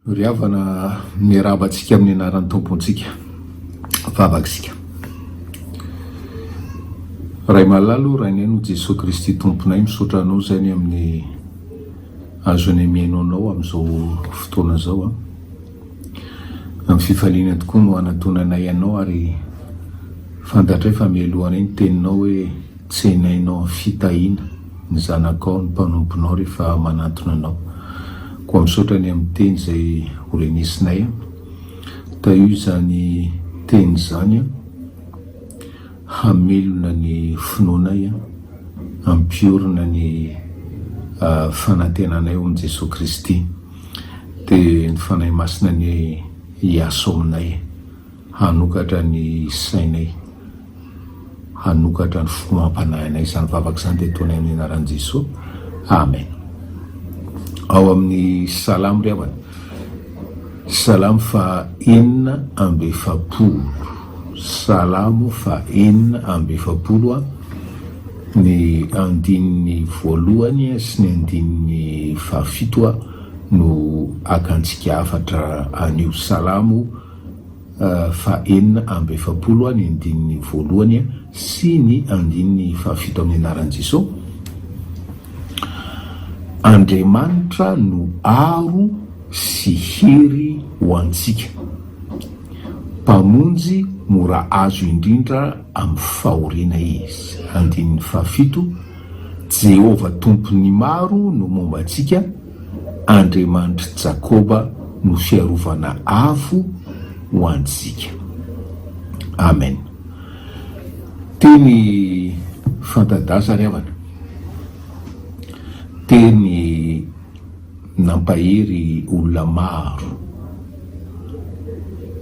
Ry havana, miarahaba antsika amin'ny anaran'ny Tompontsika. Vavaka isika. Ray malala o, Rainay no Jesoa Kristy Tomponay, misaotra Anao izay ny amin'ny azonay mihaino Anao amin'izao fotoana izao. Amin'ny fifaliana tokoa no anatonanay Anao ary fantatray fa mialohanay ny Teninao hoe tsenainao amin'ny fitahiana ny zanakao, ny mpanomponao rehefa manantona Anao. Koa misaotra ny amin'ny Teny izay ho renesinay. Tahio izany Teny izany hamelona ny finoanay, hampiorina ny fanantenanay ao amin'i Jesoa Kristy. Dia ny Fanahy Masina anie hiasa ao aminay, hanokatra ny sainay, hanokatra ny fo amam-panahinay. Izany vavaka izany dia ataonay amin'ny anaran'i Jesoa. Amen. Ao amin'ny Salamo ry havana, Salamo faha 46, Salamo faha 46, ny andininy voalohany sy ny andininy fahafito no hakantsika hafatra anio. Salamo faha 46 ny andininy voalohany sy ny andininy fahafito amin'ny anaran'i Jesoa. Andriamanitra no aro sy hery ho antsika. Mpamonjy mora azo indrindra amin'ny fahoriana izy. Andininy fahafito, Jehovah Tompon'ny maro no momba antsika, Andriamanitr'i Jakoba no fiarovana avo ho antsika. Amen. Teny fanta-daza ry havana. Teny Nampahery olona maro.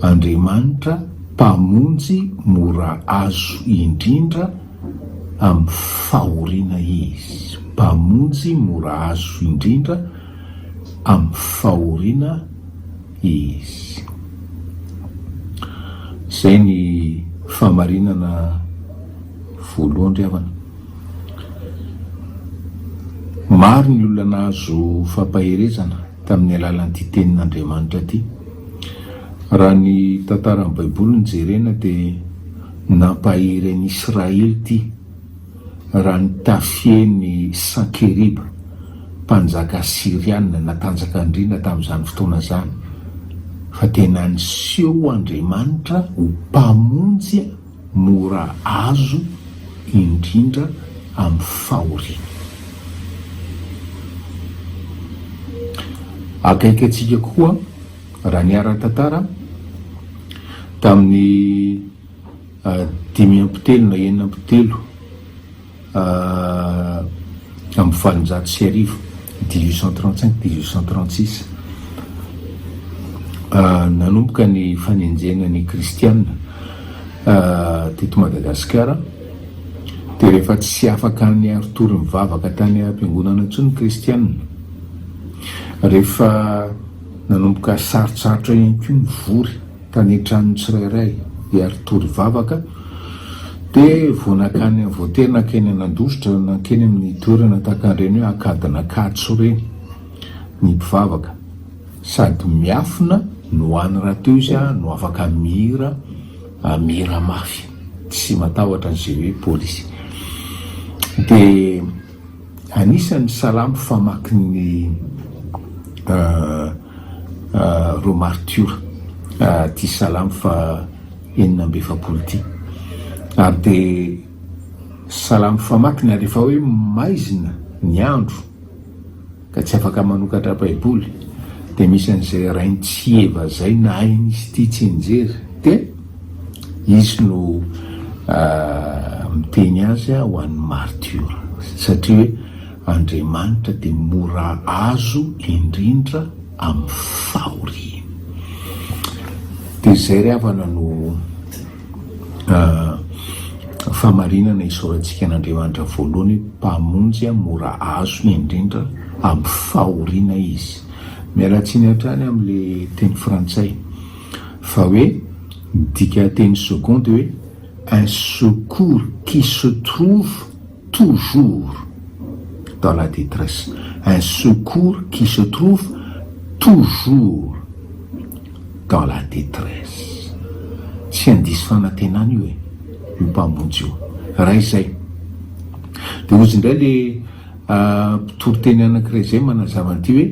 Andriamanitra Mpamonjy mora azo indrindra amin'ny fahoriana Izy. Mpamonjy mora azo indrindra amin'ny fahoriana Izy. Izay ny fahamarinana voalohany ry havana. Maro ny olona nahazo fampaherezana tamin'ny alalan'ity Tenin'Andriamanitra ity. Raha ny tantaran'ny Baiboly no jerena dia nampahery an'i Israely ity raha nitafien'i Sankeriba, mpanjaka asyriana natanjaka indrindra tamin'izany fotoana izany, fa tena niseho Andriamanitra ho Mpamonjy mora azo indrindra amin'ny fahoriana. Akaiky antsika koa, raha ny ara-tantara, tamin'ny 53 na 36 1835, 1835, 1836, nanomboka ny fanenjehana ny kristiana teto Madagasikara, dia rehefa tsy afaka niari-tory nivavaka tany am-piangonana intsony ny kristiana, rehefa nanomboka sarotsarotra ihany koa ny vory tany an-tranon'ny tsirairay hiari-tory hivavaka, dia vao nankany, voatery nankeny Nandositra, nankeny amin'ny toerana tahaka an'ireny hoe Ankadin'Ankatso ireny ny mpivavaka. Sady miafina no any rahateo izy no afaka mihira, mihira mafy, tsy matahotra an'izay hoe polisy. Dia. Anisan'ny salamo famakin'ny ireo martiora ity salamo faha 46 ity. Ary dia salamo famakiny ary efa hoe maizina ny andro ka tsy afaka manokatra baiboly dia misy an'izay rain'i-tsieva izay nahain'izy ity tsianjery dia Izy no miteny azy ho an'ny martiora, satria hoe Andriamanitra dia mora azo indrindra amin'ny fahoriana. Dia izay ry havana no fahamarinana isaorantsika an'Andriamanitra voalohany hoe Mpamonjy mora azo indrindra amin'ny fahoriana Izy. Miala tsiny hatrany amin'ilay teny frantsay fa hoe Ny dikanteny second dia hoe un secours qui se trouve toujours dans la détresse, un secours qui se trouve toujours. Dans la détresse. Tsy handiso fanantenana io e, io Mpamonjy io. Raha izay. Dia hozy indray le mpitory teny anankiray izay manazava an'ity hoe,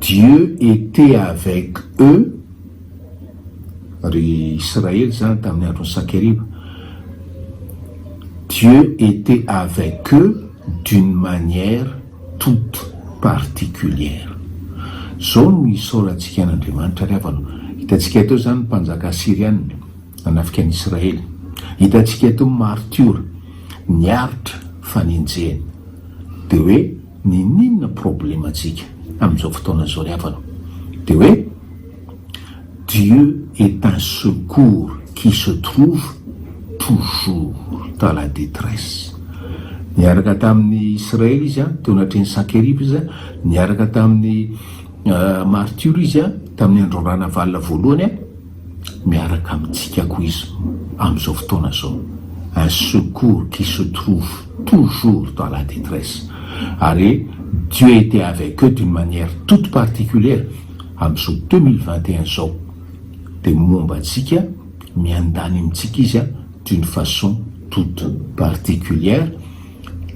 Dieu était avec eux, ry Israely izany tamin'ny andron'i Sankeriba, Dieu était avec eux d'une manière toute particulière. Izao no isaorantsika an'Andriamanitra ry havana. Hitantsika teo izany ny mpanjaka Asyriana nanafika an'i Israely. Hitantsika teo ny martiora niaritra fanenjehana. Dia hoe niniana problemantsika amin'izao fotoana izao ry havana. Dia hoe Dieu est un secours qui se trouve toujours dans la détresse. Niaraka tamin'ny Israely izy teo anatrehan'i Sankeriba izy, niaraka tamin'ny martiora izy tamin'ny andron'i Ranavalona voalohany, miaraka amintsika koa izy amin'izao fotoana izao. Un secours qui se trouve toujours dans la détresse. Ary Dieu était avec eux d'une manière toute particulière. Amin'izao 2021 izao dia momba antsika, miandany amintsika Izy d'une façon toute particulière,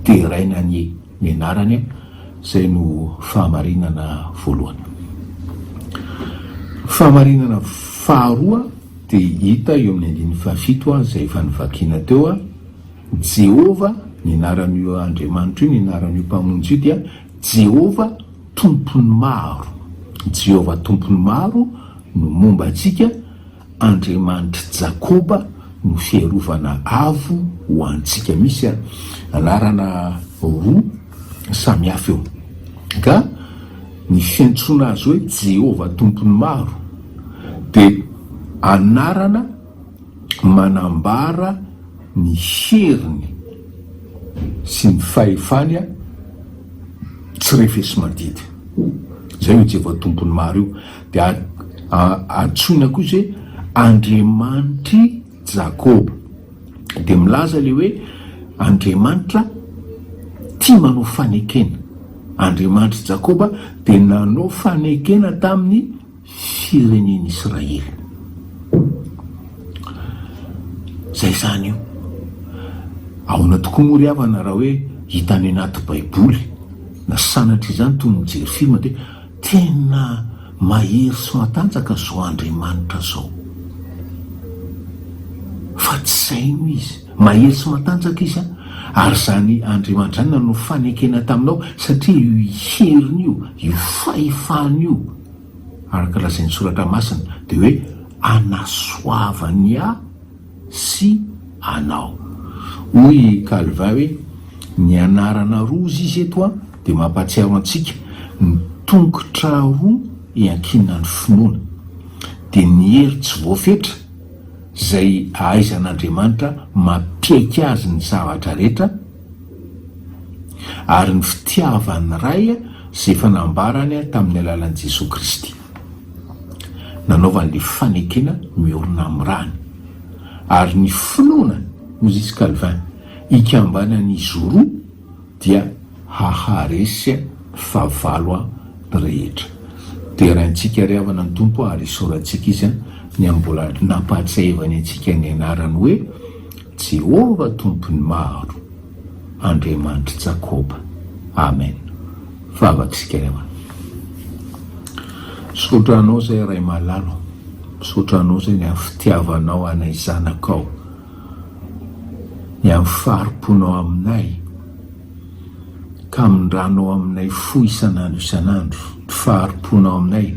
deraina anie ny anarany, izay no fahamarinana voalohany. Fahamarinana faharoa dia hita eo amin'ny andininy fahafito izay efa novakiana teo, Jehovah, ny anaran'io Andriamanitra io, ny anaran'io Mpamonjy io dia Jehovah Tompon'ny maro. Jehovah Tompon'ny maro no momba antsika, Andriamanitr'i Jakoba no fiarovana avo ho antsika. Misy anarana roa samy hafa eo. Ka ny fiantsoana azy hoe Jehovah Tompon'ny maro dia anarana manambara ny heriny sy ny fahefany tsy refesi-mandidy. Izay io Jehovah Tompon'ny maro io. Dia antsoina koa izy hoe Andriamanitr'i Jakoba. Dia milaza ilay hoe Andriamanitra tia manao fanekena. Andriamanitr'i Jakoba dia nanao fanekena tamin'ny firenen'Israely. Izay izany io. Ahoana tokoa moa ry havana raha hoe hita any anaty baiboly na sanatria izany toy ny mijery film dia tena mahery sy matanjaka izao Andriamanitra izao. Fa tsy saino izy. Mahery sy matanjaka izy an. Ary izany Andriamanitra izany nanao fanekena taminao satria io heriny io, io fahefany io. Araka lazain'ny Soratra Masina, dia hoe anasoavany ahy sy anao. Hoy i Calvin hoe, Ny anarana roa hozy izy eto dia mampahatsiaro antsika ny tongotra roa iankinan'ny finoana, dia ny hery tsy voafetra izay ahaizan'Andriamanitra mampiaiky azy ny zavatra rehetra, ary ny fitiavan'ny Ray izay efa nambarany tamin'ny alalan'i Jesoa Kristy. Nanaovany ilay fanekena miorina amin'ny rany. Ary ny finoana, hoy izy Calvin, ikambanan'izy roa dia haharesy ny fahavalo rehetra. Deraintsika ry havana ny Tompo ary isaorantsika Izy ny amin'ny mbola nampahatsiahivany antsika ny anarany hoe Jehovah Tompon'ny maro, Andriamanitr'i Jakoba. Amen. Vavaka isika ry havana. Misaotra Anao izay Ray malala. Misaotra Anao izay ny amin'ny fitiavanao anay zanakao. Ny amin'ny fahari-ponao aminay. Ka amindranao aminay fo isan'andro isan'andro. Ny fahari-ponao aminay.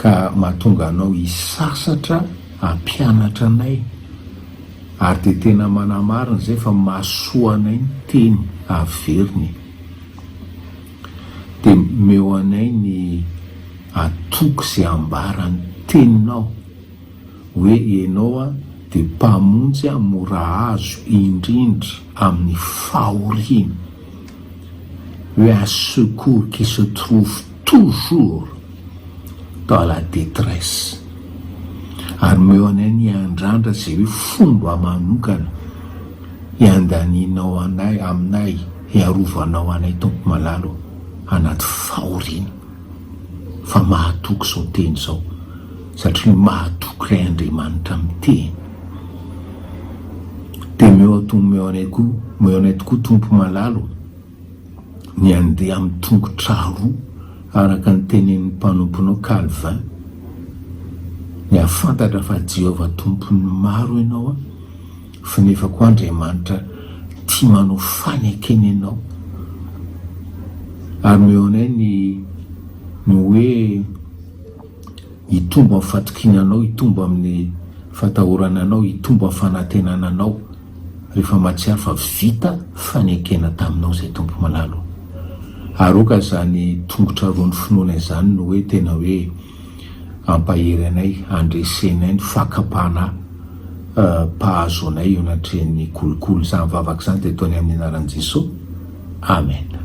Ka mahatonga anao hisasatra hampianatra anay ary dia tena manamarina izay fa mahasoa anay ny teny averiny e! Dia omeo anay ny hatoky izay ambaran'ny teninao hoe ianao dia mpamonjy mora azo indrindra amin'ny fahoriana, hoe un secours qui se trouve toujours dans la détresse. Ary omeo anay ny hiandrandra izay hoe fomba manokana hiandanianao anay aminay, hiarovanao anay Tompo malala ô, anaty fahoriana. Fa mahatoky izao teny izao, satria mahatoky ilay Andriamanitra miteny. Dia omeo omeo anay koa, omeo anay tokoa Tompo malala o, ny handeha amin'ny tongotra roa araka ny tenenin'ny mpanomponao Calvin, ny hahafantatra fa Jehovah Tompon'ny maro ianao an, fa nefa koa Andriamanitra tia manao fanekena ianao, ary omeo anay ny ny hoe hitombo amin'ny fatokiana anao, hitombo amin'ny fatahorana anao, hitombo amin'ny fanantenana anao. Rehefa mahatsiaro fa vita fanekena taminao izay Tompo malala o. Ary aoka izany tongotra roan'ny finoana izany no hoe tena hoe hampahery anay handresenay ny fakam-panahy mpahazo anay eo anatrehan'ny kolikoly. Izany vavaka izany dia ataonay amin'ny anaran'i Jesoa. Amen.